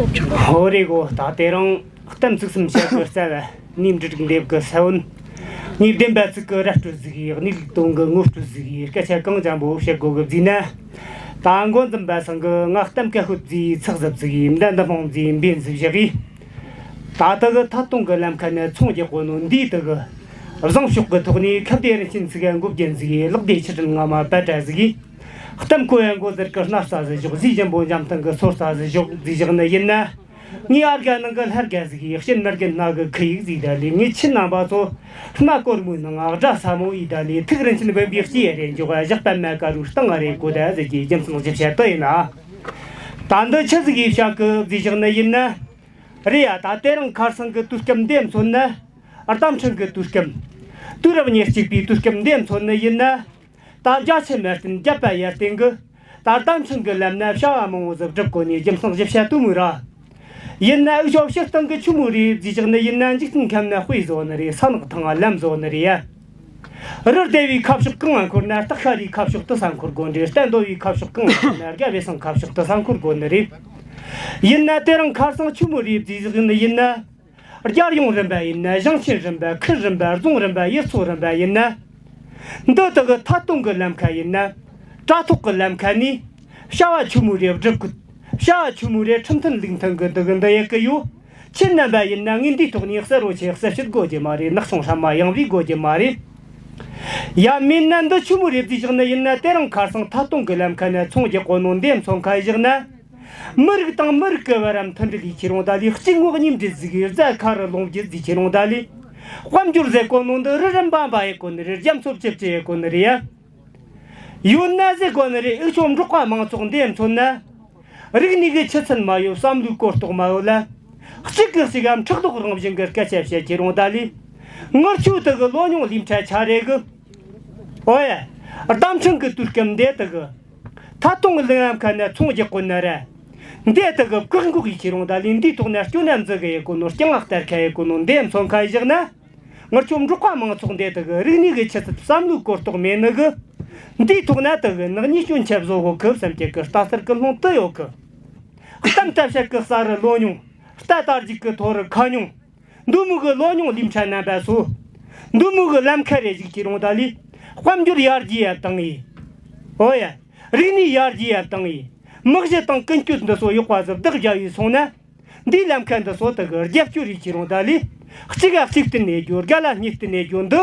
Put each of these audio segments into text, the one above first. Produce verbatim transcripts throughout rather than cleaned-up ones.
ཧོ་རེ་གོ། ད་དེ་རིང་གཏམ་ཚིག་གསུམ་བཤད་གི་རྩ་བ། ནི་འབྲུ་དྲུག་འདེབས་གི་ས་བོན། ནི་བདེན་པ་ཚིག་གི་ར་སྤྲོད་ཟིག་ཡིག། ནི་ལུགས་དོན་གི་ངོ་སྤྲོད་ཟིག་ཡིག། སྐད་ཆ་གང་ཅན་པོ་བཤད་དགོ་གི་བརྫིས་ན། ད་འགོ་འཛིན་པ་ཚང་གི་ང་གཏམ་ཀ་ཤོད་ཟིག་ཚག་ཟབ་ཟིག་ཡིན། མདའ་འདི་མོང་ཟིག་འབེན་ཟིག་བཞག་གི། ད་ལྟ་གི་ཐད་གཏོང་གི་ལམ་ཁ་ནས་ཚོང་རྒྱག་གོ་ནོ་འདིའི་དུ་གི། བཟང་ཕྱོགས་ཀྱི་ཐོག་ནས་ཁ་བདེ་རིན་ཆེན་ཚིག་ག་འགོ་རྒྱན་ཟིག་ཡིག། ལག་བདེ་ཆུ་སྲིན་ང་མ་པ་ཏྲ་ཟིག་ཡིག། གཏམ་གོ་ཡ་འགོ་ཟེར་གི་སྣ་ས་ཟིག་ཞོག། ཟིག་གཞན་པོ་འཇམ་ཐང་གི་སོར་ས་ཟིག་ཞོག་ཟིག་བཞག་ནི་ཡིན་ན། ངའི་ཨར་ག་ནང་གི་ལྷར་ག་ཟིག་ཡིག། ཤེན་མར་གི་སྣ་གི་ཁུ་ཡིག་ཟིག་ད་ལི། ངའི་ཆིན་ནང་པ་ཚོ་སྣ་གོར་མོའི་ནང་ཨག་སྒྲ་ས་མོ་ཡི་ད་ལི། ཐུགས་རིན་ཆེན་བོན་པའི་སྐྱེས་ཡ་རེ་འཇོག་བ་བཞག་པ་མ་ཀ་རུ་སྟེང་ང་རེ་གོ་ད་ཟིག་གི་རྒྱུ་མཚན་ཞིབ་བཤད་དུ་ཡིན་ན། ད་འདི་ཆི་ཟིག་ཡིག་བཤད་གི་ཟིག་བཞག་ནི་ཡིན་ན། རེད་ཡ། ད་དེ་རིང་ཁར་སང་གི་དུས་སྐབས་འདི་མཚོན་ན། རྟ་མཆོག་གི་དུས་སྐབས། དུས་རབས་ཉེར་གཅིག་པའི་དུས་སྐབས་འདི་མཚོན་ནི་ཡིན་ན། ད་རྒྱ་ཆེ་མེར་བསྟན་རྒྱབ་པ་ཡར་བསྟན་གི། ད་རྟ་མཆོག་གི་ལམ་ན་བྱ་བ་མང་བོ་ཟིག་སྒྲུབ་གོ་ནི་རྒྱུ་མཚན་ཞིབ་བཤད་དུ་མོ་ར། ཡིན་ན་འུ་ཆོ་སྤྱིར་བཏང་གི་ཆུ་མོ་རེ་ཟིག་བཞག་ནི་ཡིན་ན། འཇིག་རྟེན་ཁམས་ན་དཔེ་བཟོ་ནི་རེད། ས་ནག་ཐང་ལམ་བཟོ་ནི་རེད་ཡ། རི་སྡེ་བའི་ཁ་ཕྱོགས་གང་ང་འཁོར་ན། སྟག་ཤ་རའི་ཁ་ཕྱོགས་དུ་ས་འཁོར་དགོ་ནི་རེད། རྟ་འདོ་བའི་ཁ་ཕྱོགས་གང་ང་འཁོར་ན། རྒྱ་བའི་སང་ཁ་ཕྱོགས་དུ་ས་འཁོར་དགོ་ནི་རེད། ཡིན་ན་དེ་རིང་ཁར་སང་ཆུ་མོ་རེ་ཟིག་བཞག་ནི་ཡིན་ན། རྒྱལ་ཡོངས་རིམ་པ་ཡིན་ན། ཞིང་ཆེན་རིམ་པ། ཁུལ་རིམ་པ། རྫོང་རིམ་པ། ཡུལ་ཚོ་རིམ་པ་ཡིན་ན། འདི་དག་གི་ཐད་གཏོང་གི་ལམ་ཁ་ཡིན་ན། དྲ་ཐོག་གི་ལམ་ཁ་ནས་བྱ་བ་ཆུ་མོ་རེ་སྒྲུབ་དགོས། བྱ་བ་ཆུ་མོ་རེ་ཁྲིམས་མཐུན་ལུགས་མཐུན་གི་འདུག་གི་འདི་ཡེ་གི་ཡོད། ཁྱེད་རྣམ་པ་ཡིན་ན་ངས་འདིའི་ཐོག་ནས་གསལ་རོ་ཆེ་གསལ་བཤད་དགོས་རྒྱུ་མ་རེད། ནག་ཆུང་ཧྲ་མ་ཡང་བའི་དགོས་རྒྱུ་མ་རེད། ཡང་མིན་ན་འདི་ཆུ་མོ་རེ་བརྫིས་བཞག་ནི་ཡིན་ན། དེ་རིང་ཁར་སང་ཐད་གཏོང་གི་ལམ་ཁ་ནས་ཚོང་རྒྱག་གོ་ནོ་འདི་མཚོན་ཁ་བཞག་ན། མི་རིགས་དང་མི་རིགས་ཀྱི་བར་མཐུན་སྒྲིལ་ཡིད་ཆེས་རུང་ད་ལི། གཅིག་ངོ་གཉིས་འབྲེལ་ཟིག་གི་རྫ་ཁ་རུ་ལོངས་རྒྱུ་ཟིག་ཆེ་རུང་ད་ལི། དཔལ་འབྱོར་ཟེར་གོ་ནོ་འདི་རི་རིམ་པ་འབའ་ཡེ་གོ་ནི་རེད། རྒྱ་མཚོ་བཅུ་བཅུ་ཡེ་གོ་ནི་རེད་ཡ། ཡོད་ན་ཟེར་གོ་ནི་རེད། འུ་ཆོ་འབྲོག་པ་མང་ཚོགས་འདི་མཚོན་ན། རིག་གནས་གི་ཆུ་ཚད་མ་ཡོད། བསམ་བློའི་གོ་རྟོགས་མ་ཡོད་ལ། གཅིག་གིས་གཅིག་ག་ཕྲག་དོག་རང་བཞིན་གི་སྐད་ཆ་བཤད་ཀྱི་རུང་ད་ལི། ངར་ཆོ་དག་གི་ལོ་ཉུང་ལིམ་ཁྲ་ཆ་རེ་གི། ཨོ་ཡ། རྟ་མཆོག་གི་དུས་སྐབས་འདི་དག་གི། ཐད་གཏོང་གི་ལམ་ཁ་ནས་ཚོང་རྒྱག་གོ་ན་ར། འདི་དག་གི་བཀག་འགོག་ཡེ་ཀྱི་རུང་ད་ལི། འདིའི་ཐོག་ནས་སྐྱོ་ན་འཛི་གི་ཡེ་གོ་ནོ། སྐྱང་ང་སྟར་ཁ་ཡེ་གོ་ནོ་འདི་མཚོན་ཁ་བཞག་ན། ང་ཆོ་འབྲོག་པ་མང་ཚོགས་འདི་དག་གི་རིག་གནས་ཀྱི་ཆུ་ཚད་བསམ་བློའི་གོ་རྟོགས་མེད་ནི་གི། འདིའི་ཐོག་ན་དག་གི་ནག་ཉེས་སྐྱོན་ཆ་བཟོ་གོ་གི་བསམ་གྱི་གི་ལྟ་ཚུལ་གི་ལྷུང་དུ་ཡོད་གི། གཏམ་ལྟ་བཤད་གི་ས་རུ་ལོ་ཉུང་། རྟ་དར་རྒྱུག་གི་ཐོ་རུ་ཁ་ཉུང་། འདི་མོ་གི་ལོ་ཉུང་ལིམ་ཁྲ་རྣམ་པ་ཚོ། འདི་མོ་གི་ལམ་ཁ་རེ་ཞིག་ཅི་རུང་ད་ལི། དཔལ་འབྱོར་ཡར་རྒྱས་ཡ་བཏང་ཡི། ཨོ་ཡ། རིག་གནས་ཡར་རྒྱས་ཡ་བཏང་ཡི། མི་གཞི་དང་ཀུན་སྤྱོད་འདི་ཚོ་ཡག་པ་ཟིག་བདག་རྒྱ་ཡི་སོང་ན། འདིའི་ལམ་ཁ་འདི་ཚོ་དག་གི་རྒྱབ་སྐྱོར་རེ་ཅི་རུང་ད་ལི། གཅིག་ག་གཅིག་བསྟུན་ནས་རྒྱུ། དགའ་ལ་གཉིས་བསྟུན་ནས་རྒྱུ་འདི།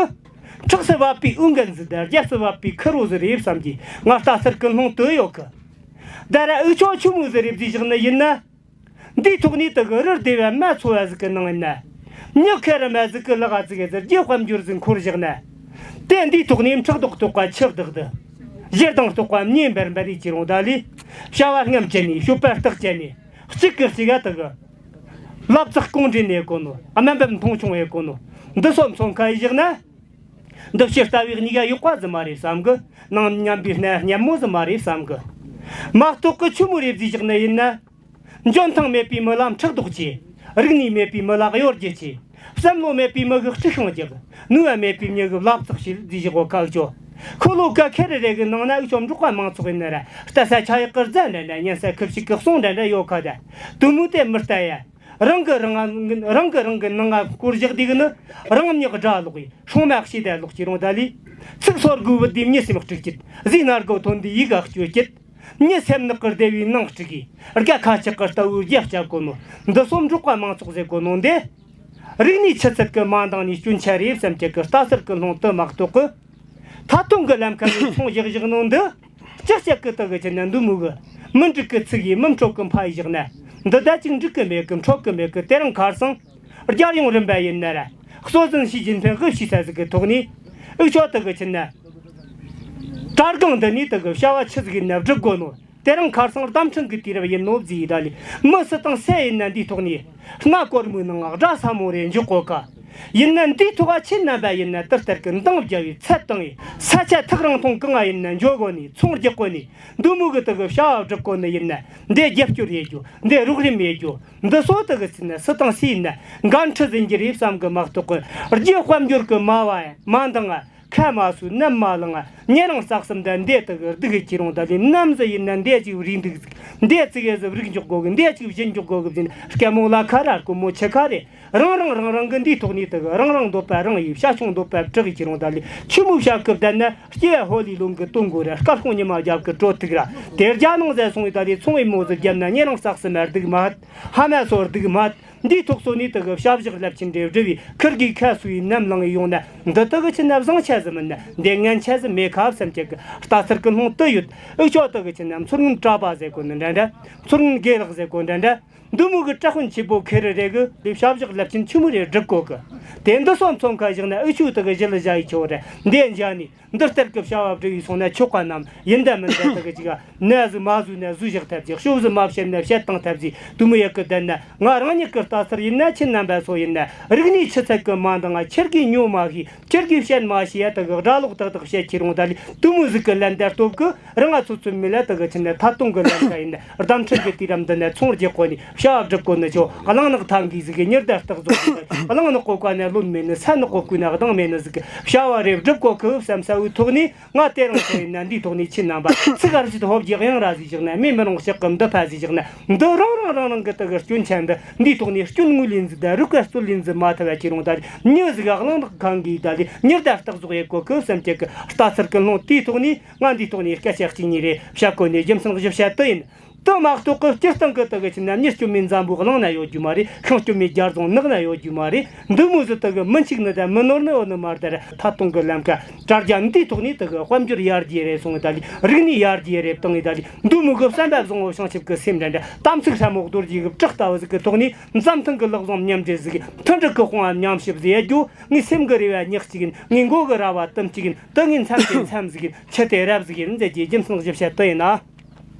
ཕྲག་སུ་བབ་པའི་འོས་འགན་ཟིག་དང་རྒྱབ་སུ་བབ་པའི་ཁུར་བོ་ཟིག་རེད་བསམ་གྱི་ང་ལྟ་ཚུལ་གི་ལྷུང་དུ་ཡོད་གི། ད་ར་འུ་ཆོ་ཆུ་མོ་ཟིག་རེ་བརྫིས་བཞག་ནི་ཡིན་ན། འདིའི་ཐོག་ནས་དག་གི་རི་སྡེ་བ་མ་ཚོ་བ་ཟིག་གི་ནང་ཡིན་ན། མྱི་ཁ་རི་མ་ཟིག་གི་ལག་ཟིག་གི་ཟེར་རྒྱུ་དཔལ་འབྱོར་ཟིག་འཁོར་བཞག་ན། དེ་འདིའི་ཐོག་ནས་ཕྲག་དོག་ཐོག་ག་ཆག་བདག་དི། ཞེ་སྡང་ཐོག་ག་མྱེ་འབར་འབར་རེ་ཅི་རུང་ད་ལི། བྱ་བ་རྔམ་བྱས་ནས་སྤྱོད་པ་རྟག་བྱས་ནས། གཅིག་གིས་གཅིག་ག་དག་གི། ལབ་ཙག་ཀོང་འདྲེན་ནས་གོ་ནོ། དམའ་འབེབས་མཐོང་ཆུང་ཡེ་གོ་ནོ། འདི་ཚོ་མཚོན་ཁ་ཡེ་བཞག་ན། འདི་ཕྱི་ལྟ་བའི་གཉིས་ཀ་ཡག་པ་ཟིག་མ་རེད་བསམ་གི། ནང་མཉམ་པའི་སྣ་སྙན་མོ་ཟིག་མ་རེད་བསམ་གི། མ་གཏོགས་གི་ཆུ་མོ་རེ་བརྫིས་བཞག་ནི་ཡིན་ན། འཇོན་ཐང་མེད་པའི་མི་ལ་ཕྲག་དོག་ཆེ། རིག་གནས་མེད་པའི་མི་ལ་གཡོ་སྒྱུ་ཆེ། བསམ་བློ་མེད་པའི་མི་གིས་དཀྲུག་ཤིང་རྒྱག། ནུས་པ་མེད་པའི་མྱི་གིས་ལབ་ཙག་བྱེད་བརྫིས་བཞག་གོ་ཁ་ལ་ཅོ། ཁོ་ལོ་ཀ་ཁེ་རེ་རེ་གི་ནང་ན་འུ་ཆོ་འབྲོག་པ་མང་ཚོགས་ཡིན་ན་ར། ལྟ་ས་ཆ་ཡག་གི་རྫ་འདྲ་འདྲ། ཉན་ས་ཁུ་བྱུག་གི་གསུང་འདྲ་འདྲ་ཡོད་ཁ་ད། དུ་མོ་དེ་མི་ལྟ་ཡ། རང་གི་རང་ང་རང་གི་རང་གི་ནང་ང་བསྐོར་བཞག་དུས་གི་ནི། རང་མྱི་གི་དགྲ་ལོག་ཡི། སྲུང་མ་ཤི་ད་ལོག་ཅི་རུང་ད་ལི། ཚིག་ཚོར་དགོས་བུ་དེ་མྱི་སེམས་དཀྲུག་ཅིག། ཟས་སྣ་སྒོ་ཐོན་དུས་ཡི་ག་སྐྱོ་ཅིག། མྱི་སེམས་ནག་གི་སྡེ་བའི་ནང་དཀྲུག་གི། དགའ་ཁ་ཆག་གི་ལྟ་བུ་རྒྱ་སྐྱ་གོ་ནོ། འདི་སོ་འབྲོག་པ་མང་ཚོགས་ཟེར་གོ་ནོ་འདི། རིག་གནས་ཆུ་ཚད་ཀྱི་མ་འདང་ནས་སྐྱོན་ཆ་རེད་བསམ་གྱི་གི་ལྟ་ཚུལ་གི་ལྷུང་དུ་མ་གཏོགས་གི། ཐད་གཏོང་གི་ལམ་ཁ་ནས་ཚོང་བཞག་བཞག་ནོ་འདི། ལྕགས་ལྕགས་གི་དག་གི་ཅི་ན་འདི་མོ་གི། མི་འགྲིག་གི་ཚིག་ཡིས་མི་འཕྲོད་གི་ཕ་ཡིས་བཞག་ན། འདི་ད་ཅིག་འགྲིག་གི་མེད་གི། འཕྲོད་གི་མེད་གི། དེ་རིང་ཁར་སང་། རྒྱལ་ཡོངས་རིམ་པ་ཡིན་ན་ར། སྲོལ་འཛིན་ཞི་ཅིན་ཕིང་གིས་ཞུས་ས་ཟིག་གི་ཐོག་ནས། འུ་ཆོ་དག་གི་ཕྱིར་ན། དྲ་སྒང་འདི་ནས་དག་གི་བྱ་བ་ཆི་ཟིག་ཡིན་ན་སྒྲུབ་དགོས་ནོ། དེ་རིང་ཁར་སང་རྟ་མཆོག་གི་དུས་རབས་ཡིན་ནོ་བརྫིས་ཡི་ད་ལི། མི་སུ་དང་སུ་ཡིན་ན་འདིའི་ཐོག་ནས། སྣ་གོར་མོའི་ནང་དགྲ་ས་མོ་རེ་འཇོག་གོ་ཀ། ཡིན་ན་འདིའི་ཐོག་ཁྱེད་རྣམ་པ་ཡིན་ན་དུར་ལྟར་གི་འདང་བརྒྱབ་ཡི། ཚད་བཏང་ཡི། ས་ཆ་ཐག་རིང་ཐུང་གང་ང་ཡིན་ན་འཇོག་གོ་ནི། ཚོང་རྒྱག་གོ་ནི། འདི་མོ་གི་དག་གི་བྱ་བ་སྒྲུབ་གོ་ནི་ཡིན་ན། འདི་རྒྱབ་སྐྱོར་ཡེ་རྒྱུ། འདི་རོགས་རམ་ཡེ་རྒྱུ། འདི་སོ་དག་གི་ཚིག་ན་སུ་དང་སུ་ཡིན་ན་འགན་འཁྲི་ཟིན་གྱི་རེད་བསམ་གི་མ་གཏོགས་གི། རྒྱུ་དཔལ་འབྱོར་གི་མ་བ་ཡ་མ་འདང་ང་ ཁ་མ་སུ་ནམ་མ་ལངས་ང་ཉེ་རང་རྩ་གསུམ་དང་འདས་དུ་གི་སྡུག་གི་ཁྱེར་རུང་ད་ལི་ནམ་ཟི་ཡིན་ན་འདས་ཅིག་རིག་འདུག་ཟིག་འདས་ཙི་གེ་ཟི་རིག་འཇོག་གོ་གི་འདས་ཅིག་བཞིན་འཇོག་གོ་གི་བཞིན་སྐད་མོ་ལ་ཁ་ར་ཀུ་མོ་ཆི་ཁ་རེད། རང་རང་རང་རང་གི་འདིའི་ཐོག་ནས་དུ་གི་རང་རང་འདོད་པ་རང་ཡིས་བྱ་ཆུང་འདོད་པ་དྲག་གི་ཁྱེར་རུང་ད་ལི་ཆི་མོ་བྱ་གི་བསྡད་ན་སྐྱེ་བ་ཧོ་ལི་ལུང་གི་དོན་གོ་ར་སྐར་ཁུང་ཉི་མ་རྒྱབ་གི་དྲོ་ཐིག་ར་དེ་རྒྱ་ནང་ཟེར་སོང་བའི་ད་ལི་ཚོང་བའི་མོ་ཟི་བརྒྱབ་ན་ཉེ་རང་རྩ་གསུམ་མ་སྡུག་མ་ཧ་མ་སོར་སྡུག་མ། འདིའི་ཐོག་སོ་ནས་དུ་གི་བྱ་བཞག་རླབས་ཆེན་འདྲེ་བསྒྲུབ་བའི་ཁིར་གི་ཁ་སུའི་ནམ་ལངས་ཡོང་ན་འདི་དུ་གི་ཆི་ན་བཟང་ཆ་ཟི་མིན་ན་འདི་ངན་ཆ་ཟི་མེད་ཁ་བསམ་ཅིག་གི་རྟ་ཚུར་གི་ལྷུང་དུ་ཡོད། ཨུ་ཆོ་དུ་གི་ཆི་ན་མཚུར་ངན་གྲྭ་པ་ཟེར་གོ་ནི་འདྲ་འདྲ། མཚུར་ངན་དགེ་ལགས་ཟེར་གོ་འདྲ་འདྲ། འདི་མོ་གི་བཀྲ་ཤིས་ཆེ་པོ་ཁེ་རི་རེ་གི་འདི་བྱ་བཞག་རླབས་ཆེན་ཆི་མོ་རེ་སྒྲུབ་གོ་གི། དེ་འདི་སོ་མཚོན་ཁ་བཞག་ན་ཨུ་ཆོ་དུ་གི་གཞི་ལ་བཞག་ཡི་ཆོ་རེ་འདི་འཇག་ནི། འདི་ལྟར་གི་བྱ་བ་སྒྲུབ་ཡི་སོང་ན་ཆོག་ག་ནམ་ཡིན་ད་མིན་ད་དུ་གི་ཅིག་ན་ཟི་མ་ཟུ་ན་ཟུ་བཞག་ཐབས་ཅིག་ཤོབ་ཟི་མ་བཤད་ན་བཤད་བཏང་ཐབས་ཅིག་དུ་མི་ཡག་གི་བསྡད་ན་ང་རང་ཉིད་ཀྱི་ལྟ་ཚུལ་ཡིན་ན་ཁྱེད་རྣམ་པ་ཚོ་ཡིན་ན་རིག་གནས་ཆུ་ཚད་ཀྱི་མ་འདང་ང་ཁྱེད་ཀྱིས་ཉོ་མ་ཤེས་ཁྱེད་ཀྱིས་བཤད་མ་ཤེས་ཡ་དུ་གི་སྒྲ་ལོག་ཏག་ཏག་བཤད་ཁྱེད་རུང་ད་ལི་དུ་མི་ཟིག་གི་ལན་དར་སྟོབས་ཀྱི་རང་ང་ཚོ་ཚོད་མི་ལ་དུ་གི་ཕྱིན་ན་ཐད་གཏོང་གི་ལན་ཁ་ཡིན་ན་གདམ་འཕྲིན་གི་དུས་རབས་འདི་ན་ཚོང་རྒྱག་གོ་ནི་བྱ་བ་སྒྲུབ་གོ་ནི་ཆོ་གླང་ནག་ཐང་གི་ཟིག་གི་ཉི་ཟླ་སྟག་རྫོགས་གི་གླང་ནག་གོ་ཀ་ན་ལོན་མེད་ནི་ས་ནག་གོ་ཀུ་ན་གདང་མེད་ནི་ཟིག་གི་བྱ་བ་རེ་སྒྲུབ་གོ་གི་བསམ་ས་བའི་ཐོག་ནས། ང་དེ་རིང་ཁྱེད་ཡིན་ན་འདིའི་ཐོག་ནས་ཁྱེད་རྣམ་པ་ཚིག་གར་ཞིག་ཧོབ་རྒྱག་ཡང་ར་ཟིག་བཞག་ན་མི་མི་རུང་ཞག་གི་འདི་ཕ་ཟིག་བཞག་ན་འདི་རང་རང་རང་རང་གི་དུ་གི་སྐྱོན་ཆ་འདི་འདིའི་ཐོག་ནས་སྐྱོན་དངོས་ལེན་ཟིག་དང་རུ་ཀ་རྩོད་ལེན་ཟིག་མ་ཐུབ་པ་ཁྱེད་རུང་ད་ལི་མྱི་ཟིག་གླང་ནག་ཁང་གིས་ད་ལི་མྱི་ད་རྟག་ཟོག་ཡེ་གོ་གི་བསམ་གྱི་གི་རྟ་ཚུར་གི་ལྷུང་དེའི་ཐོག་ནས་ང་འདིའི་ཐོག་ནས་སྐད་ཆ་གཅིག་གཉིས་རེ་བཤད་གོ་ནས་རྒྱུ་མཚན་བཞི་བཤད་དུ་ཡིན། དུ་མ་གཏོགས་ཀི་སྤྱིར་བཏང་གི་དུ་གི་ཁྱིམ་ན་མྱི་སྐྱོན་མེད་འཛམ་བུ་གླིང་ན་ཡོད་རྒྱུ་མ་རེད། ཤིང་སྐྱོན་མེད་རྒྱ་རྫོང་ནགས་ན་ཡོད་རྒྱུ་མ་རེད། འདི་མོ་ཟི་དུ་གི་མི་འཆིག་ནི་དང་མི་ནོར་ནི་ཡོད་ནི་མ་རེད། ད་ཐད་གཏོང་གི་ལམ་ཁ་དྲ་རྒྱ་འདིའི་ཐོག་ནས་དུ་གི་དཔལ་འབྱོར་ཡར་རྒྱས་རེད་སོང་ངི་ད་ལི་རིག་གནས་ཡར་རྒྱས་རེད་བཏང་ངི་ད་ལི་འདི་མོ་གི་བསམ་པ་བཟང་བོ་བྱང་ཆུབ་ཀྱི་སེམས་འདྲ་འདྲ་དམ་ཚིག་ཧྲ་མོ་རྡོ་རྗེ་གི་བྲག་ལྟ་བུ་ཟིག་གི་ཐོག་ནས་འཛམ་ཐང་གི་ལག་བཟང་མཉམ་འབྲེལ་ཟིག་མཐུན་སྒྲིལ་གི་དཔུང་བ་མཉམ་གཤིབ་ཟིག་ཡེད་རྒྱུ། ངའི་སེམས་ཀྱི་རེ་བ་ཉག་གཅིག་ཡིན། ངའི་མགོ་གི་ར་བ་དུམ་གཅིག་ཡིན། དུ་ངའི་མཚམས་དེ་མཚམས་ཟིག་ཡིན། ཆུ་དེ་རབ་ཟིག་ཡིན་ཟེར་གྱི་རྒྱུ་མཚན་ཞིབ་བཤད་དུ་ཡིན་ན།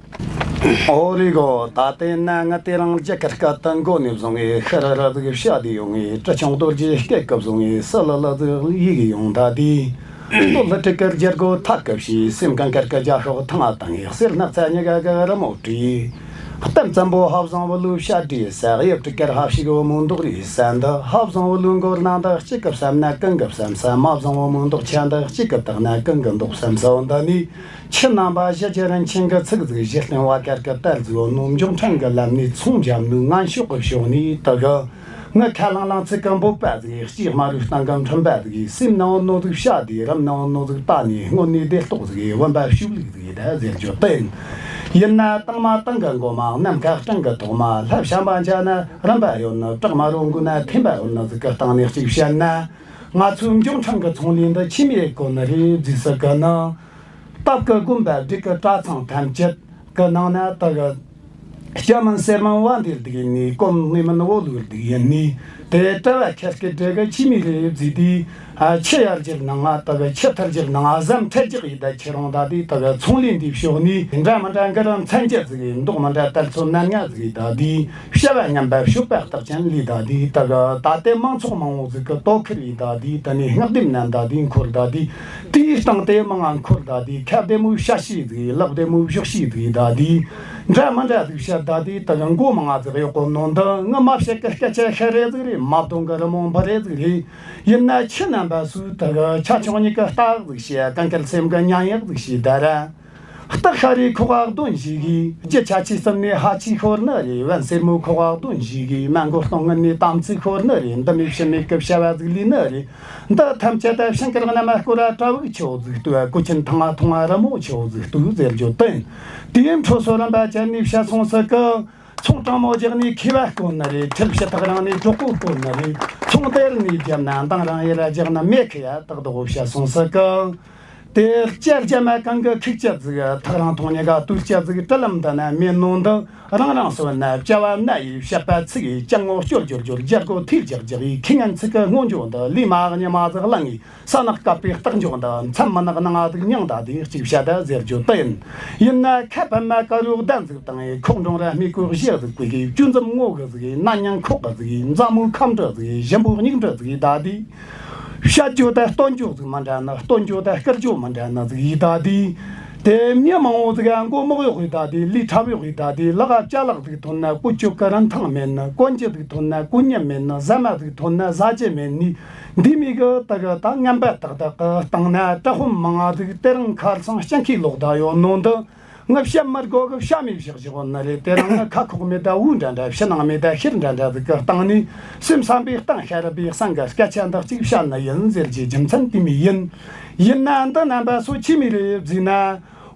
ཨོ་རི་གོ། ད་ལྟའི་ན་ང་དེ་རིང་རྒྱ་གར་སྐད་དུ་མགོ་ནས་བཟུང་བའི་ཤི་རི་རི་ཟིག་བཤད་དེ་ཡོང་ངེ། གྲི་ཆུང་རྡོ་རྗེ་སྐད་ཀྱི་བཟུང་ངེ་སི་ལི་ལི་ཟིག་ཡིག་ཡོང་ད་དེ། ལོ་ལི་ཀྲི་ཀར་རྒྱལ་སྒོ་ཐག་གི་བྱས། སེམས་གང་དཀར་གི་རྒྱ་ཤོག་ཐང་ང་བཏང་ངེ། གསེར་ནག་ཚ་ཉི་ག་གི་རི་མོ་བྲིས། གཏམ་ཙམ་པོ་ཧ་བཟང་བུ་ལུ་བཤད་བྲིས་ས། གཡུ་ཀྲི་ཀར་ཧ་ཞིག་བུ་མོ་འདོག་རིས་ས་འདི། ཧ་བཟང་བུ་ལུ་མགོར་ནང་འདི་གཅིག་གི་བསམ་ན་གང་གི་བསམ་ས། མ་བཟང་བུ་མོ་འདོག་ཆ་འདི་གཅིག་གི་བཏགས་ན་གང་གི་འདོག་བསམ་ས་འོ་འདི་ནི། ཁྱེད་རྣམ་པ་གཞི་ཆེ་རིན་ཆེན་གྱི་ཚིག་ཟིག་གཞི་རྟེན་བ་དཀར་གྱི་དར་ཟིག་ནོ། མགྱོགས་འཕྲང་གི་ལམ་ནས་ཚོང་བརྒྱབ་ནོ། ངན་ཕྱོགས་གི་ཕྱོགས་ནས་དུ་གི། ངི་ཁ་ལང་ལང་ཚིག་གི་འབོད་པ་ཟིག་སྐྱེས་དམར་རོའི་སྟེང་གི་འཕྲིན་པ་ཟིག་སེམས་ནང་ནོ་ཟིག་བཤད་དེ་རམ་ནང་ནོ་ཟིག་བལྟ་ནས་སྔོན་ནས་བདེ་ལྟོགས་ཟིག་བུམ་པ་ཤུགས་ལུག་ཟིག་ད་ཟེར་རྒྱུ་བསྟན། ཡིན་ན་དང་མ་དང་གི་མགོ་མ་ནམ་མཁའ་སྤྲིན་གི་ཐོག་མ། ལྷ་བྱམས་པ་འཇའ་ན་རིམ་པ་ཡོད་ནི། བྲག་དམར་རོ་མགོ་ན་ཐེམ་པ་ཡོད་ནི་ཟིག་གི་སྟེང་ནས་གཅིག་བཤད་ན། ང་ཚོའི་མགྱོགས་འཕྲང་གི་ཚོང་ལས་འདི་ཆི་མོ་ཡེ་གོ་ནི་རེད་བརྫིས་སུ་གི་ནི། སྟབས་ཀྱི་དགོན་པ་སྒྲིག་གི་གྲྭ་ཚང་ཐམས་ཅད་ཀྱི་ནང་ན་དག་གི། སྐྱ་མིན་སེར་མིན་བ་འདིར་སྡིག་ཡིན་ནི། གོམ་སྣེ་མིན་བོ་ལུག་སྡིག་ཡིན་ནི། དེ་གྲྭ་བ་ཁྱེད་སྐད་འདྲ་གི་ཆི་མོ་རེད་བརྫིས་དུས། ཨ་ཆི་ཡར་རྒྱུར་ནང་ང་དག་གི་ཆི་ཐར་རྒྱུར་ནང་ང་ཟམ་ཁྲལ་རྒྱག་ཡི་ད་ཁྱེད་རང་ད་དེ་དག་གི་ཚོང་ལས་འདི་ཕྱོགས་ནས་འདྲ་མི་འདྲ་འགར་མཚན་རྒྱ་ཟིག་ཡིན། མདོག་མི་འདྲ་དར་ཚོ་ནན་ང་ཟིག་ཡི་ད་དེ། བྱ་བ་ངན་པ་ཤོད་པ་རྟགས་ཅན་ལས་ད་དེ་དག་གི་ད་ལྟའི་མང་ཚོགས་མང་བོ་ཟིག་གི་དོ་ཁུར་ཡི་ད་དེ་ད་ནི་སྔགས་ལྡེམ་ནན་ད་དེ་འཁོར་ད་དེ། དེའི་སྟེང་དེ་མང་ང་འཁོར་ད་དེ། ཁ་བདེ་མོའི་བཤད་ཤེས་ཟིག་ལག་བདེ་མོའི་གཞོགས་ཤེས་ཟིག་ད་དེ། འདྲ་མི་འདྲ་ཟིག་བཤད་ད་དེ་ད་གི་མགོ་མང་ང་ཟིག་གཡོག་གོ་ནོ་འདི། ངི་མ་བཤད་གི་སྐད་ཆ་ཤ་རེ་ཟིག་རེད། མ་བཏང་གི་རི་མོ་འབུ་རེ་ཟིག་རེད། ཡིན་ན་ཁྱེད་རྣམ་པ་སུ་ད་གི་ཆ་ཆུང་ཉིད་གི་རྟགས་ཟིག་བཤད། གང་གལ་སེམས་གི་ཉན་ཡག་ཟིག་བྱས་ད་ར། སྟག་ཤ་རའི་ཁོག་ག་གདོན་ཞིག་གིས། རྒྱུ་ཆ་ཆེ་གསུམ་ནས་ཧ་ཆི་ཤོར་ནི་རེད། བན་སེར་མོའི་ཁོག་ག་གདོན་ཞིག་གིས། མ་མགོ་སྟོང་ངུ་ནས་དམ་ཚིག་ཤོར་ནི་རེད། འདི་མེད་ཕྱི་མེད་གི་བྱ་བ་ཟིག་ལས་ནི་རེད། འདི་ཐམས་ཅད་ད་ཤིང་དཀར་རྔ་མ་སྐོར་ར་གྲྭ་བུ་ཆེ་བོ་ཟིག་ལྟོས། གོས་ཆེན་ཐང་ང་ཐུང་ང་རི་མོ་ཆེ་བོ་ཟིག་ལྟོས་ཟེར་རྒྱུ་བསྟན། དེའི་འཕྲོ་སོ་རིམ་པ་ཅན་ནས་བཤད་སོང་ས་གི། ཚོང་དྲང་མོ་རྒྱག་ནས་མཁས་པ་དཀོན་ནི་རེད། ཁྲིད་ཕྱི་ཐག་རིང་ནས་གྲོགས་པོ་དཀོན་ནི་རེད། ཚོང་དེར་ནས་བརྒྱབ་ན་འདང་རང་ཡེ་ར་རྒྱག་ན་མེད་ཁི་ཡ་ཏག་ཏག་བཤད་སོང་ས་གི། དེ་སྐྱར་རྒྱ་མ་གང་གི་ཁུག་ཅད་ཟིག་ཐག་རིང་ཐུང་ཉེ་ག་དུས་ཅད་ཟིག་དྲི་ལམ་འདི་ན་མེད་ནོ་འདི། རང་རང་སོ་ན་བྱ་བ་ན་ཡི་བཤད་པ་ཚིག་ཡི་ཅང་ངོ་སྐྱོར་སྐྱོར་སྐྱོར་རྒྱ་སྒོ་ཐིག་རྒྱག་རྒྱག་ཡི་ཁི་ངན་ཚིག་གི་སྔོ་འཇོག་འདི་ལི་མ་ཉི་མ་ཟིག་ལང་ཡི་ས་ནག་བཀབ་པའི་རྟགས་འཇོག་འདི་མཚམས་མི་ནག་ནང་ང་ཟིག་མྱང་ད་དེ་གཅིག་བཤད་ད་ཟེར་རྒྱུ་དེ་ཡིན། ཡིན་ན་ཁ་ཕམ་མ་དཀར་རོགས་གདན་ཟིག་དང་ཡི་ཁོག་འབྲོང་ར་མི་གོ་གཞི་ཟིག་བུ་གི་བཅུ་འཛོམས་ངོ་གི་ཟིག་ཡི་ན་ཉང་ཁོག་གི་ཟིག་ཡི་མཛའ་མོ་ཁམ་འདྲ་ཟིག་ཡི་ཞིམ་པོ་སྙིགས་འདྲ་ཟིག་ཡི་ད་དེ། བཤད་རྒྱུ་དང་སྟོན་རྒྱུ་ཟིག་མི་འདྲ་ནི། སྟོན་རྒྱུ་དང་སྐུར་རྒྱུ་མི་འདྲ་ནི་ཟིག་ཡི་ད་དེ། དེ་མྱི་མང་བོ་ཟིག་ག་མགོ་མོག་གཡོག་གི་ད་དེ། ལུས་ཁྲབ་གཡོག་གི་ད་དེ། ལག་ག་ཅ་ལག་ཟིག་ཐོན་ན་གོ་ཅོག་གི་རིན་ཐང་མེད་ནི། གོན་རྒྱུ་ཟིག་ཐོན་ན་གོན་ཉམས་མེད་ནི། ཟ་མ་ཟིག་ཐོན་ན་ཟ་རྒྱུ་མེད་ནི། འདི་མི་གི་ད་གི་ད་ངན་པ་ཏག་ཏག་གི་སྟེང་ན་དྲག་དཔོན་མང་ང་ཟིག་དེ་རིང་ཁ་སང་སྤྱང་ཁའི་ལོག་ད་ཡོད་ནོ་འདི། ང་བཤད་མི་དགོས་གི། བཤད་མི་བཞག་བཞག་ནི་རེད། དེ་རིང་ང་ཁ་ཁོག་མེད་ད་འུ་འདྲ་འདྲ། ཕྱི་ནང་མེད་ད་ཤེར་འདྲ་འདྲ་ཟིག་གི་སྟེང་ནས། སེམས་བསམ་པའི་གཏིང་ཤར་བའི་གསང་གི་སྐད་ཆ་འདི་གཅིག་བཤད་ནི་ཡིན་ཟེར་གྱི་རྒྱུ་མཚན་དེ་མོ་ཡིན། ཡིན་ན་འདི་རྣམ་པ་ཚོ་ཆི་མོ་རེད་བཟླས་ན།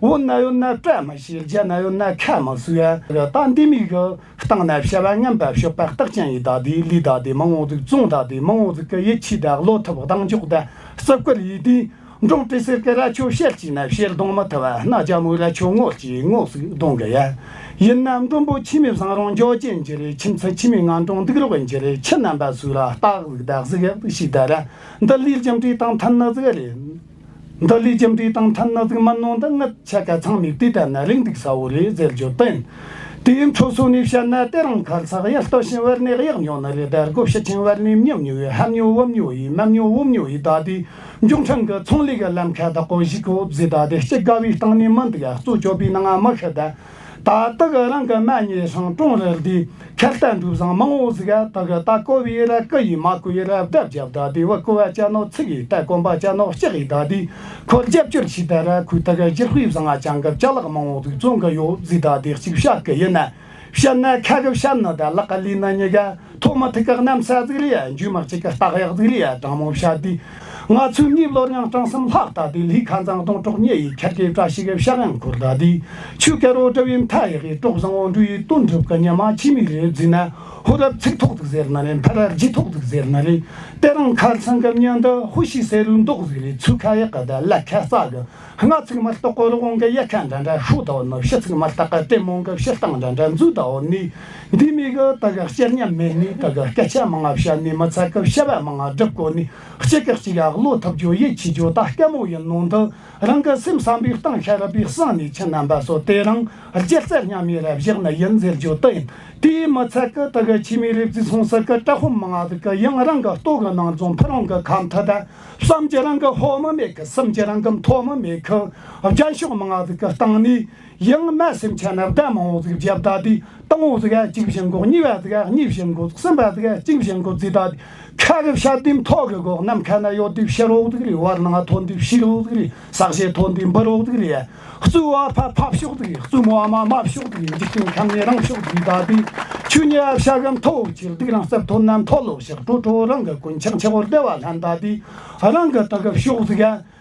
བོད་ན་ཡོད་ན་བཀྲ་མི་ཤིས། རྒྱ་ན་ཡོད་ན་ཁ་མི་གསོས། ད་འདི་མོ་གི་སྟེང་ན་བྱ་བ་ངན་པ་སྤྱོད་པ་རྟགས་ཅན་ཡིན་ད་དེ། ལས་ད་དེ་མང་བོ་ཟིག་བཙོང་ད་དེ། མང་བོ་ཟིག་གི་ཡིད་ཆེས་ད་བློ་ཐུབ་གདེང་འཇོག་ད་རྩུབ་སྐུལ་ཡིས་དེ། འབྲོང་བྲེ་སེར་གི་ར་ཆོ་བཤད་ཀྱིས་ན་བཤད་གཏོང་མི་ཐུབ་བ། སྣ་རྒྱ་མོའི་ར་ཆོ་ངོ་ཅིག་ངོ་ཟིག་གཏོང་གི་ཡ། ཡིན་ན་མགྲོན་པོ་ཆི་མོ་བཟང་རུང་འཇོག་རྒྱུ་ཡིན་གྱི་རེད། ཁྱིམ་མཚེས་ཆི་མོ་ངན་སྡུག་རུང་འདུག་རོགས་ཡིན་གྱི་རེད། ཁྱེད་རྣམ་པ་ཚོས་ར་སྟག་ཟིག་བདག་ཟིག་ཡག་ཟིག་ཤེས་ད་ར། འདི་ལས་རྒྱུ་འབྲས་དང་མཐུན་ནི་ཟིག་རེད། འདི་ལས་རྒྱུ་འབྲས་དང་མཐུན་ནི་ཟིག་མིན་ནོ་འདི་ངི་ཆ་ག་ཚང་མས་བལྟས་ད་ན་རིག་འདུག་ས་བོ་རེད་ཟེར་རྒྱུ་དེ་ཡིན། དེའི་འཕྲོ་སོ་ནས་བཤད་ན། དེ་རིང་ཁ་སང་ཡར་སྟོད་ཞིང་བར་ནས་གཡག་ཉོ་ནི་རེད་ད། སྒོ་ཕྱི་ཆིང་བར་ནས་མྱི་ཉོ་ཡི། ཧ་ཉོ་བུ་ཉོ་ཡི། མ་ཉོ་བུ་ཉོ་ཡི་ད་དེ། མགྱོགས་འཕྲང་གི་ཚོང་ལས་གི་ལམ་ཁ་བདག་པོ་ཞིག་གོ་བཟོས་ད་དེ། སྐྱིད་དགའ་བའི་སྟེང་ནས་མི་འདུག་ཨ། གཙོ་སྐྱོ་པའི་ནང་ང་མི་ཤི་ད། ད་དག་རང་གི་མ་ཉེས་སྲང་གྲོང་རལ་དེ། ཁ་ལྟ་འགྲུབ་བཟང་མང་བོ་ཟིག་ཨ། དག་ད་གོ་བའི་ར་ཀི་ཡི། མ་གོ་ཡི་ར་བརྡབ་བརྒྱབ་ད་དེ། བུ་གོ་བ་ཅ་ནོ་ཚིག་ཡི། ད་གོམ་པ་ཅ་ནོ་ལྕག་ཡི་ད་དེ། ཁོ་རྒྱབ་སྐྱོར་བྱས་ད་ར་ཁོས་དག་རྒྱུ་དཔེ་བཟང་ང་ཅང་གི་ཅ་ལག་མང་བོ་ཟིག་བཙོང་གི་ཡོད་ཟིག་ད་དེ་གཅིག་བཤད་གི་ཡིན་ན། བཤད་ན་ཁ་གི་བཤད་ནི་ད་ལག་གི་ལས་ནི་གཉིས་ཀ་ཐོག་མ་ཐུག་གི་གནམ་ས་ཟིག་རེད་ཡ། འཇུས་མ་གཅིག་གི་སྟག་གཡག་ཟིག་རེད་ཡ། དྲང་མོ་བཤད་དུས། ང་ཚོའི་ངའི་བློ་རྙིང་སྤྲང་གསུམ་ལྷག་ད་དེ། ལྷའི་ཁ་འཛིན་སྡོང་གྲོགས་ཉེ་ཡི། ཁར་གི་བཀྲ་ཤིས་གི་ཕྱག་གཡང་འཁོར་ད་དེ། ཆོས་དཀར་བོ་སྒྲུབ་པའི་མཐའ་ཡག་གི། གྲོགས་བཟང་བོ་འགྲོ་ཡི་དོན་འགྲུབ་གི། ཉི་མ་ཆི་མོ་རེད་བཟླས་ན། ཧོ་རབ་ཚིག་ཐོག་ཟིག་ཟེར་ནི་རེད། ཕ་རབ་རྗེས་ཐོག་ཟིག་ཟེར་ནི་རེད། དེ་རིང་ཁ་སང་གི་མྱི་འདི་ཧོ་ཤི་ཟེར་རུ་མདོག་ཟིག་རེད། ཚུར་ཁ་ཡག་གི་ད་ལ་ཁ་ས་གི། སྔ་ཚིག་མི་རྟག་གི་རི་བོང་གི་ཡལ་ག་འདྲ་འདྲ་ཤོར་ད་འོ་ནི། ཕྱི་ཚིག་མི་རྟག་གི་ལྟད་མོ་གི་ཕྱི་སྟངས་འདྲ་འདྲ་འཛུལ་ད་འོ་ནི། འདི་མི་གི་ད་གི་སྐྱེ་ཉམས་མེད་ནི། ད་གི་སྐད་ཆ་མང་ང་བཤད་ནི། མི་ཚད་གི་བྱ་བ་མང་ང་སྒྲུབ་གོ་ནི། གཅིག་གི་གཅིག་ག་བློ་ཐུབ་རྒྱུ་ཡིད་ཆེས་རྒྱུ་ད་དཀའ་མོ་ཡིན་ནོ་འདི། རང་གི་སེམས་བསམ་པའི་གཏིང་ཤར་བའི་གསང་ནས་ཁྱེད་རྣམ་པ་ཚོ་དེ་རིང་རྒྱལ་རྩེ་སྙིང་མི་ར་བཞག་ནི་ཡིན་ཟེར་རྒྱུ་དེ་ཡིན། དེའི་མི་ཚད་གི་ད་གི་ཆི་མོ་རེད་བཟླས་སོང་ཟེར་གི་དྲག་དཔོན་མང་ང་ཟིག་གི་ཡང་རང་གི་ལྟོ་གི་ནང་འཛོམས། ཕུ་རང་གི་ཁ་མཐུད་ད། བསམ་གྱི་རང་གི་ཧོ་མི་མེད་གི། སེམས་ཀྱི་རང་གི་མཐོ་མི་མེད་གི། རྒྱན་ཤོག་མང་ང་ཟིག་གི་སྟེང་ནས་ཡང་མ་སེམས་ཆ་ན་བརྡ་མང་བོ་ཟིག་བརྒྱབ་ད་དེ། དང་བོ་ཟིག་ག་གཅིག་བྱིན་གོ། གཉིས་པ་ཟིག་ག་གཉིས་བྱིན་གོ། གསུམ་པ་ཟིག་ག་གཅིག་བྱིན་གོ་བཟླས་ད་དེ། ཁ་གི་བཤད་དུས་མཐོ་གི་གོ། ནམ་མཁའ་ན་ཡོད་དུས་ཕྱི་རོག་ཟིག་རེད། བར་སྣང་ཐོན་དུས་ཕྱི་རོག་ཟིག་རེད། ས་གཞི་ཐོན་དུས་འབུ་རོག་ཟིག་རེད། གཙོ་བོ་ཨ་ཕ་ཕ་ཕྱོགས་ཟིག་རེད། གཙོ་མོ་ཨ་མ་མ་ཕྱོགས་ཟིག་རེད། འཇིག་རྟེན་ཁམས་ནས་རང་ཕྱོགས་ཟིག་ད་དེ། ཆོས་ཉིད་ཨ་བྱ་གི་མཐོ་བོ་ཆེར་སྡུག་རང་རྩུབ་ཐོབ་ན་མཐོ་ལོ་བཤགས། གྲོ་གྲོ་རང་གི་ཀུན་ཆག་ཆག་བོར་བདེ་བ་ལྷན་ད་དེ། རང་གི་དག་གི་ཕྱོགས་ཟིག་ཡ།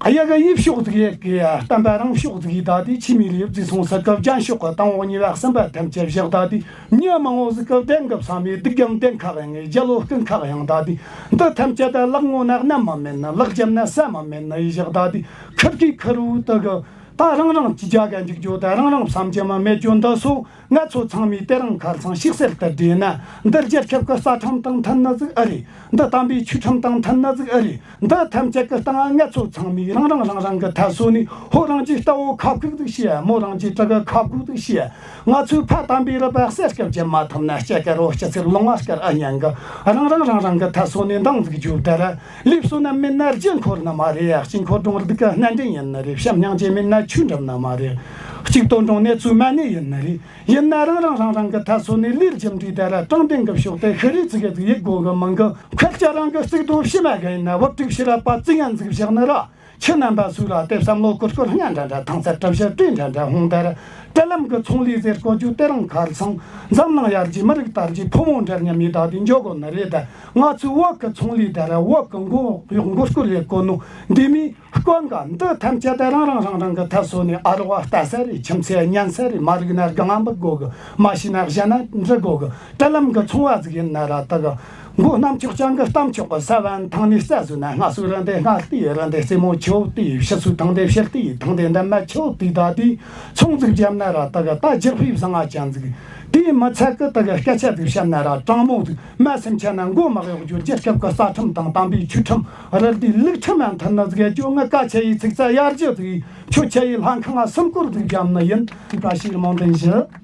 གཡག་གི་ཡིབ་ཕྱོགས་ཟིག་ཡེ་གི་ཡ། བསྟན་པ་རང་ཕྱོགས་ཟིག་ཡེ་ད་དེ། ཆི་མོ་རེད་བཟླས་སོང་ཟེར་གི་རྒྱན་ཤོག་གི་དང་བོ་གཉིས་པ་གསུམ་པ་ཐམས་ཅད་བཞག་ད་དེ། མྱི་མང་བོ་ཟིག་གི་བདེན་གི་བསམ་མི་སྡུག་གམ་བདེན་ཁག་ཡང་ངེ་རྒྱལ་ལོ་སྐུ་ཁག་ཡང་ད་དེ། འདི་ཐམས་ཅད་ད་ལག་ངོ་ན་གནམ་མ་མེད་ན། ལག་རྒྱབ་ན་ས་མ་མེད་ན་ཡེ་བཞག་ད་དེ། ཁུར་གི་ཁུར་བོ་དག་གི། ད་རང་རང་གི་རྒྱ་ག་འཇུག་རྒྱུ་ད་རང་རང་བསམ་གྱི་མ་མེད་རྒྱུ་འདི་སོ། ང་ཚོ་ཚང་མས་དེ་རིང་ཁ་སང་ཞིག་གསལ་དུ་བསྒྲིལ་ན། འདི་རྒྱལ་ཁབ་ཀྱི་རྩ་ཁྲིམས་དང་མཐུན་ནི་ཟིག་ཨེ་རེད། འདི་དམ་པའི་ཆོས་ཁྲིམས་དང་མཐུན་ནི་ཟིག་ཨེ་རེད། འདི་ཐམས་ཅད་ཀྱི་སྟེང་ང་ཚོ་ཚང་མས་རང་རང་རང་རང་གི་ཐད་སོ་ནས་ཕོ་རང་གི་རྟ་བོ་ཁ་ཁུག་ཟིག་བྱས། མོ་རང་གི་དྲུ་གུ་ཁ་ཁུག་ཟིག་བྱས། ང་ཚོའི་ཕ་དམ་པའི་རུས་པ་གསེར་སྐར་གྱིས་མ་ཐུབ་ན། སྐྱ་ཀར་བོ་སྐྱ་སེར་ལོང་བ་སྐར་ཨ་ཉན་གི། རང་རང་རང་རང་གི་ཐད་སོ་ནས་འདང་ཟིག་རྒྱོབ་ད་ར། ལུས་གསོན་ན་མེད་ན་རྒྱུ་འཁོར་ནི་མ་རེད་ཡ། དཀྱིལ་འཁོར་སྒྲུང་ལུགས་ཀྱི་སྣ་འདྲེན་ཡིན་ནི་རེད། བྱམས་སྙིང་རྗེ་མེད་ན་ཆོས་འགྲུབ་ནི་མ་རེད། གཅིག་དོན་སྒྲུང་གནས་ཚུལ་མ་གནས་ཡིན་ནི་རེད། ཡིན་ན་རང་རང་རང་རང་གི་ཐད་སོ་ནས་ལས་རྒྱུ་འབྲས་དེ་ར་དྲང་བདེན་གི་ཕྱོགས་དེ་ཤི་རེ་ཙི་གེ་ཟིག་ཡེད་དགོས་གི་མིན་གི། ཁ་སྐྱ་རང་གི་གཙུག་ཏོ་ཕྱི་མ་གི་ཡིན་ན་བུ་ཕྲུག་ཕྱི་ར་པ་ཙི་ཡན་ཟིག་བཞག་ནི་ར། ཁྱེད་རྣམ་པ་ཚོས་ར་དེ་བསམ་བློ་ཀོར་ཀོར་སྙན་འདྲ་འདྲ། ཐང་རྩ་གྲབས་ཤ་སྤྲེལ་འདྲ་འདྲ་ཧོང་དར། དྲ་ལམ་གི་ཚོང་ལས་ཟེར་གོ་རྒྱུ་དེ་རིང་ཁ་སང་འཛམ་གླིང་ཡར་རྒྱས་མི་རིགས་དར་རྒྱས་ཕོ་མོ་འདྲ་མཉམ་མེད་ད་དེ་འཇོག་གོ་ནི་རེད་ད། ང་ཚོའི་བོད་ཀྱི་ཚོང་ལས་དར་ར་བོད་ཀྱི་མགོ་གཡོག་མགོ་སྐོར་ལས་གོ་ནོ་འདི་མི། དཀོན་ག་འདི་ཐམས་ཅད་དེ་རང་རང་རང་རང་གི་ཐད་སོ་ནས་ཨ་རོགས་ལྟ་ས་རེད། ཁྱིམ་མཚེས་ཉན་ས་རེད། མ་རིག་ན་དགང་འབུད་དགོ་གི། མ་ཤེས་ན་གཞན་ན་འདྲི་དགོ་གི། དྲ་ལམ་གི་ཚོང་བ་ཟིག་ཡིན་ན་ར་ད་གི། མགོ་གནམ་ལྕགས་ཅན་གི་གཏམ་ཆོག་གི། ས་བན་ཐང་ནས་རྩྭ་བཟོས་ན། སྔ་སོའི་རི་འདི་སྔ་ལྟས་རི་འདི་རྩེ་མོ་ཆེ་བོ་ལྟས། ཕྱི་སོའི་ཐང་འདི་ཕྱི་ལྟས་ཐང་འདི་འདབ་མ་ཆེ་བོ་ལྟས། ད་དེ་ཚོང་ཟིག་བརྒྱབ་ན་ར་ད་གི་ད་རྒྱག་ཕུད་བཟང་ང་ཅན་ཟིག། དེའི་མི་ཚད་གི་ད་གི་སྐད་ཆ་ཟིག་བཤད་ན་ར་དྲང་མོ་ཟིག། མ་སེམས་ཆ་ན་མགོ་མ་གཡོག་རྒྱུ། རྒྱལ་ཁབ་ཀྱི་རྩ་ཁྲིམས་དང་དམ་པའི་ཆོས་ཁྲིམས་རལ་གྲིའི་ལུགས་ཁྲིམས་ཡང་མཐུན་ནི་ཟིག་ཡ། ཁྱོད་ང་སྐད་ཆ་ཡི་ཚིག་རྩ་ཡར་རྒྱས་ཟིག་ཡིས། ཁྱོད་ཆ་ཡི་ལྷ་ཁང་ང་སུམ་སྐོར་ཟིག་བརྒྱབ་ནི་ཡིན། བཀྲ་ཤིས་རིན་པོ་འདི་བཞི།